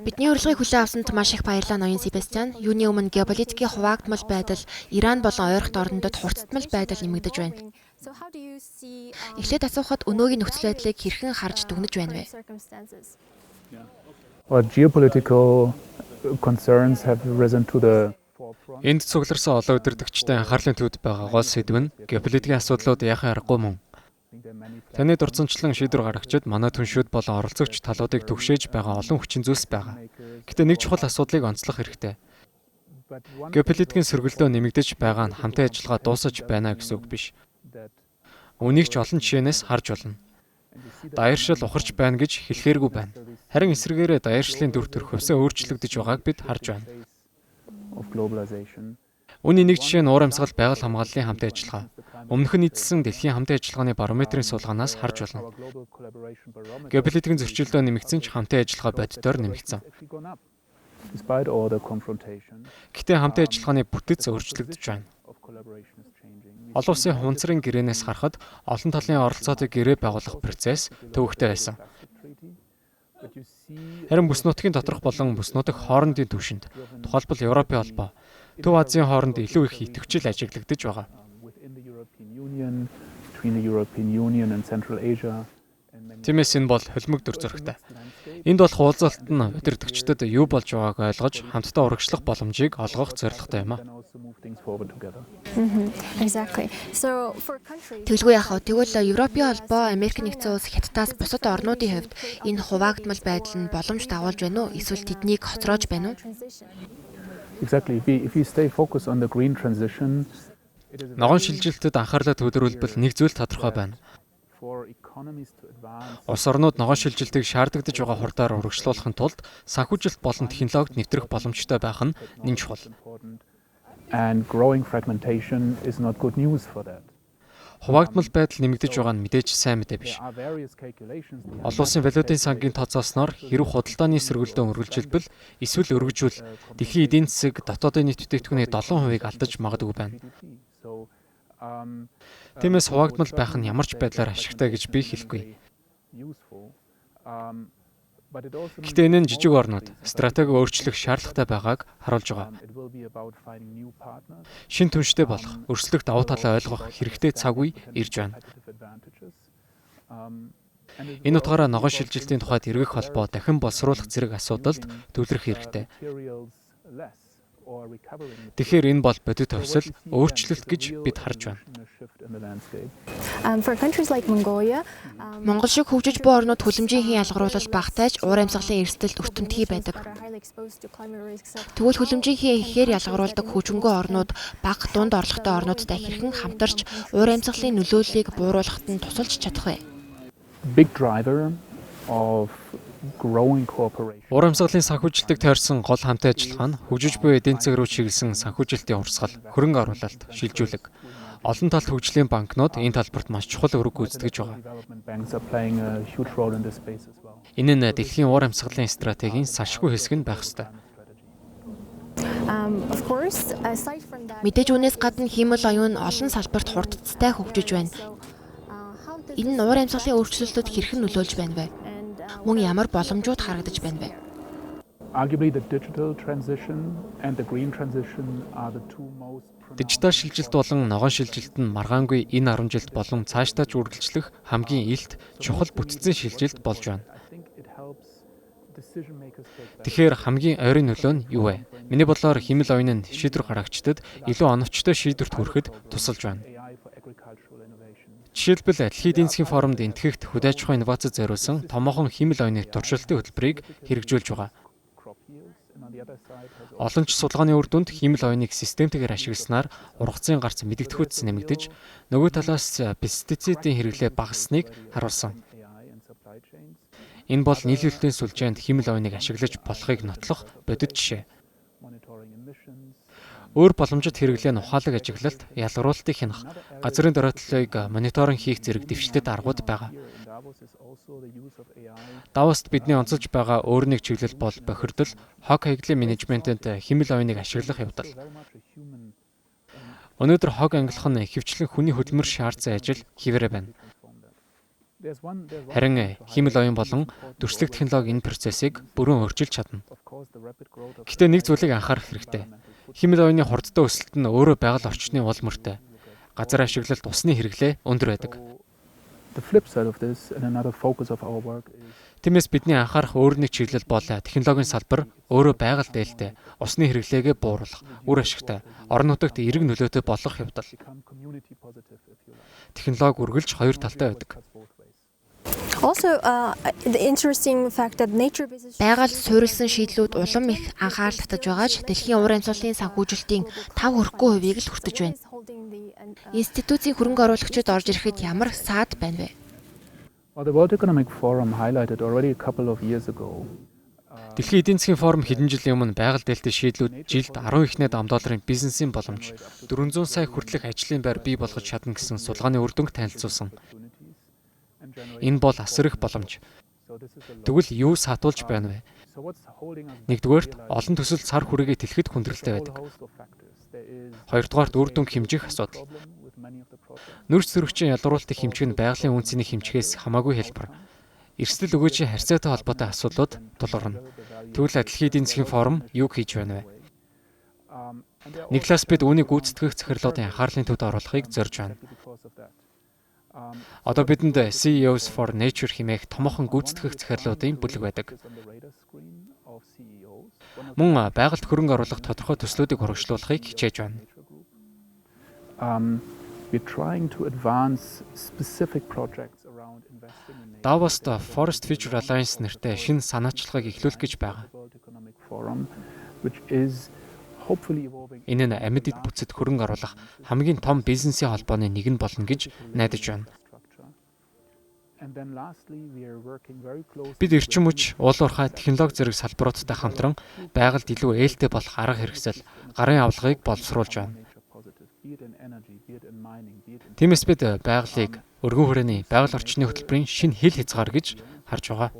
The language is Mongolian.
Бидний урилгыг хүлээн авсанд маш их баярлалаа, ноён Себастьян. Юуны өмнө геополитикийн хуваагдмал байдал, Иран болон ойрхот орнодод хурцтмал байдал нэмэгдэж байна. Эхлээд асуухад өнөөгийн нөхцөл байдлыг хэрхэн харж дүгнэж байна вэ? Well, geopolitical concerns have risen to the forefront. Энд цугларсан олон удирдагчтай анхаарлын төвд байгаа гол сэдэв нь геополитикийн асуудлууд яахын аргагүй мөн. Таны дурдсанчлан шийдвэр гаргагчид, манай түншүүд болон оролцогч талуудыг түгшээж байгаа олон хүчин зүйлс байгаа. Гэхдээ нэг чухал асуудлыг онцлох хэрэгтэй. Геополитикийн сөргөлдөө нэмэгдэж байгаа нь хамтын ажиллагаа дуусаж байна гэсэн үг биш. Үүнийг ч олон жишээнээс харж болно. Даяаршил ухарч байна гэж хэлэхээргүй байна. Харин эсрэгээрээ даяаршлын дүр төрх хувьсаа өөрчлөгдөж байгааг бид харж байна. of globalization. Үүний нэг жишээ нь уур амьсгал, байгаль хамгааллын хамтын ажиллагаа. Өмнөх нь нийтэлсэн дэлхийн хамтын ажиллагааны барометрын судалгаанаас харж болно. Геополитикийн зөрчилдөө нэмэгдсэн ч хамтын ажиллагаа бодитоор нэмэгдсэн. Despite all the confrontation, Гэхдээ хамтын ажиллагааны бүтэц өөрчлөгдөж байна. of collaboration is changing. Олон улсын хунцрын гэрээнээс харахад олон талын оролцоотой гэрээ байгуулах процесс төвөгтэй байсан. Харин бүс нутгийн доторх болон бүс нутаг хоорондын түвшинд, тухайлбал Европын холбоо, Төв Азийн хооронд илүү их идэвхжил ажиглагдаж байгаа. Within the European Union, between the European Union and Central Asia, and many Тиймээс энэ бол холимог дүр зурагтай. Энд болох уулзалт нь удирдагчдад юу болж байгааг ойлгож, хамтдаа урагшлах боломжийг олгох зорилготой юм а. can also move things forward together. Exactly. So for countries Тэгэлгүй яах вэ? Тэгвэл Европын холбоо, Америк нэгдсэн улс, Хятадаас бусад орнуудын хувьд энэ хуваагдмал байдал нь боломж дагуулж байна уу? Эсвэл тэднийг хоцроож байна уу? transition. Exactly. If we stay focused on the green transition, it is Ногоон шилжилтэд анхаарлаа төвлөрүүлбэл нэг зүйл тодорхой байна. for economies to advance Улс орнууд ногоон шилжилтийг шаардагдаж байгаа хурдаар урагшлуулахын тулд санхүүжилт болон технологид нэвтрэх боломжтой байх нь нэн чухал. important, and growing fragmentation is not good news for that. Хуваагдмал байдал нэмэгдэж байгаа нь мэдээж сайн мэдээ биш. There are various calculations. The Олон улсын валютын сангийн тооцоолсноор хэрэв худалдааны сөргөлдөө үргэлжилбэл эсвэл өргөжвөл дэлхийн эдийн засаг дотоодын нийт бүтээгдэхүүний 7%-ыг алдаж магадгүй байна. GDP. So, Тиймээс хуваагдмал байх нь ямар ч байдлаар ашигтай гэж би хэлэхгүй. useful. But it also Гэхдээ энэ нь жижиг орнууд стратеги өөрчлөх шаардлагатай байгааг харуулж байгаа. It will be about finding new partners, Шинэ түнштэй болох, өрсөлдөх давуу талаа ойлгох хэрэгтэй цаг үе ирж байна. competitive advantages. And it Энэ will утгаараа also be ногоон about шилжилтийн тухайд эргэх холбоо дахин боловсруулах зэрэг асуудалд төвлөрөх хэрэгтэй. materials less or recovering Тэгэхээр энэ бол бодит хувьсал, өөрчлөлт гэж бид харж байна. materials shift in the landscape. For countries like Mongolia, Монгол шиг хөгжиж буй орнууд хүлэмжийн хийн ялгаруулалт багатай ч уур амьсгалын эрсдэлд өртөмтгий байдаг. Тэгвэл хүлэмжийн хийн ихээр ялгаруулдаг хөгжингүй орнууд бага, дунд орлоготой орнуудтай хэрхэн хамтарч уур амьсгалын нөлөөллийг бууруулахад нь тусалж чадах вэ? Big driver of growing cooperation. Уур амьсгалын санхүүжилтийг тойрсон гол хамтын ажиллагаа нь хөгжиж буй эдийн засаг руу чиглэсэн санхүүжилтийн урсгал, хөрөнгө оруулалт, шилжүүлэг. Олон талт хөгжлийн банкнууд энэ талбарт маш чухал үүрэг гүйцэтгэж байгаа. Development banks are playing a huge role in this space as well. Энэ нь дэлхийн уур амьсгалын стратегийн салшгүй хэсэг нь байх ёстой. Of course, aside from that, Мэдээж үүнээс гадна хиймэл оюун олон салбарт хурдацтай хөгжиж байна. How does Энэ нь уур амьсгалын өөрчлөлтөд хэрхэн нөлөөлж байна вэ? and Мөн ямар боломжууд харагдаж байна вэ? Arguably, the digital transition and the green transition are the two most pronounced Дижитал шилжилт болон ногоон шилжилт нь маргаангүй энэ 10 жилд болон цаашдаа ч үргэлжлэх хамгийн илт чухал бүтцийн шилжилт болж байна. I think it helps decision makers take better Тэгэхээр хамгийн ойрын нөлөө нь юу вэ? Миний бодлоор хиймэл оюун нь шийдвэр гаргагчдад илүү оновчтой шийдвэрт хүрэхэд тусалж байна. AI for agricultural innovation. Жишээлбэл, Дэлхийн эдийн засгийн форумд Энэтхэгт хөдөө аж ахуйн инновацид зориулсан томоохон хиймэл оюуны туршилтын хөтөлбөрийг хэрэгжүүлж байгаа. Crop yields, and on the other side has Олон ч судалгааны үр дүнд хиймэл оюуныг системтэйгээр ашигласнаар ургацын гарц мэдэгдэхүйц нэмэгдэж, нөгөө талаас пестицидийн хэрэглээ багасныг харуулсан. AI and supply chains. Энэ бол нийлүүлэлтийн сүлжээнд хиймэл оюуныг ашиглаж болохыг нотлох бодит жишээ. Monitoring emissions. Өөр боломжит хэрэглээ нь ухаалаг ажиглалт, ялгаруулалтыг хянах, газрын доройтолыг мониторинг хийх зэрэг дэвшилтэт аргууд байгаа. Here in Davos is also the use of AI Давост бидний онцолж байгаа өөр нэг чиглэл бол бохирдол, хог хаяглалын менежментэнд хиймэл оюуныг ашиглах явдал. very much a human Өнөөдөр хог ангилах нь ихэвчлэн хүний хөдөлмөр шаардсан ажил хэвээрээ байна. transform that. Харин хиймэл оюун болон дүрслэх технологи энэ процессыг бүрэн өөрчилж чадна. Гэхдээ нэг зүйлийг анхаарах хэрэгтэй. Хиймэл оюуны хурдтай өсөлт нь өөрөө байгаль орчны уул мөртэй. Газар ашиглалт, усны хэрэглээ өндөр байдаг. Тиймээс бидний анхаарах өөр нэг чиглэл бол технологийн салбар өөрөө байгаль дээлтэй, усны хэрэглээгээ бууруулах, үр ашигтай, орон нутагт эерэг нөлөөтэй болох явдал. Технологи үргэлж хоёр талтай байдаг. Also, the interesting fact that nature-based Байгальд суурилсан шийдлүүд улам их анхаарал татаж байгаа ч дэлхийн уур амьсгалын санхүүжилтийн 5 хүрэхгүй хувийг л хүртэж байна. Институцийн хөрөнгө оруулагчид орж ирэхэд ямар саад байна вэ? Well, the World Economic Forum highlighted already a couple of years ago. Дэлхийн эдийн засгийн форум хэдэн жилийн өмнө байгаль дээлтэй шийдлүүд жилд 10,8 ам долларын бизнесийн боломж, 400 сая хүртэлх ажлын байр бий болгож чадна гэсэн судалгааны үр дүнг танилцуулсан. Энэ бол асар их боломж. Тэгвэл юу саатуулж байна вэ? Нэгдүгээрт, олон төсөл цар хүрээгээ тэлэхэд хүндрэлтэй байдаг. Хоёрдугаарт, үр дүнг хэмжих асуудал. Нүүрс төрөгчийн ялгаруулалтыг хэмжих нь байгалийн үнэ цэнийг хэмжихээс хамаагүй хялбар. Эрсдэл өгөөжийн харьцаатай холбоотой асуудлууд тулгарна. Тэгвэл Дэлхийн эдийн засгийн форум юу хийж байна вэ? Нэг талаас бид үүнийг гүйцэтгэх захирлуудын анхаарлын төвд оруулахыг зорж байна. Одоо бидэнд CEOs for Nature хэмээх томоохон гүйцэтгэх захирлуудын бүлэг байдаг. Мөн байгальд хөрөнгө оруулах тодорхой төслүүдийг урагшлуулахыг хичээж байна. We're trying to advance specific projects around investing in nature. Давост Forest Future Alliance нэртэй шинэ санаачлагыг эхлүүлэх гэж байгаа. World Economic Forum, which is hopefully evolving Энэ нь амьд эд бүтэцэд хөрөнгө оруулах хамгийн том бизнесийн холбооны нэг нь болно гэж найдаж байна. infrastructure. And then lastly, we are working very closely Бид эрчим хүч, уул уурхай, технологи зэрэг салбаруудтай хамтран байгальд илүү ээлтэй болох арга хэрэгсэл, гарын авлагыг боловсруулж байна. nature positive, be it in energy, be it in mining, be it in Тиймээс бид байгалийг өргөн хүрээний байгаль орчны хөтөлбөрийн шинэ хил хязгаар гэж харж байгаа.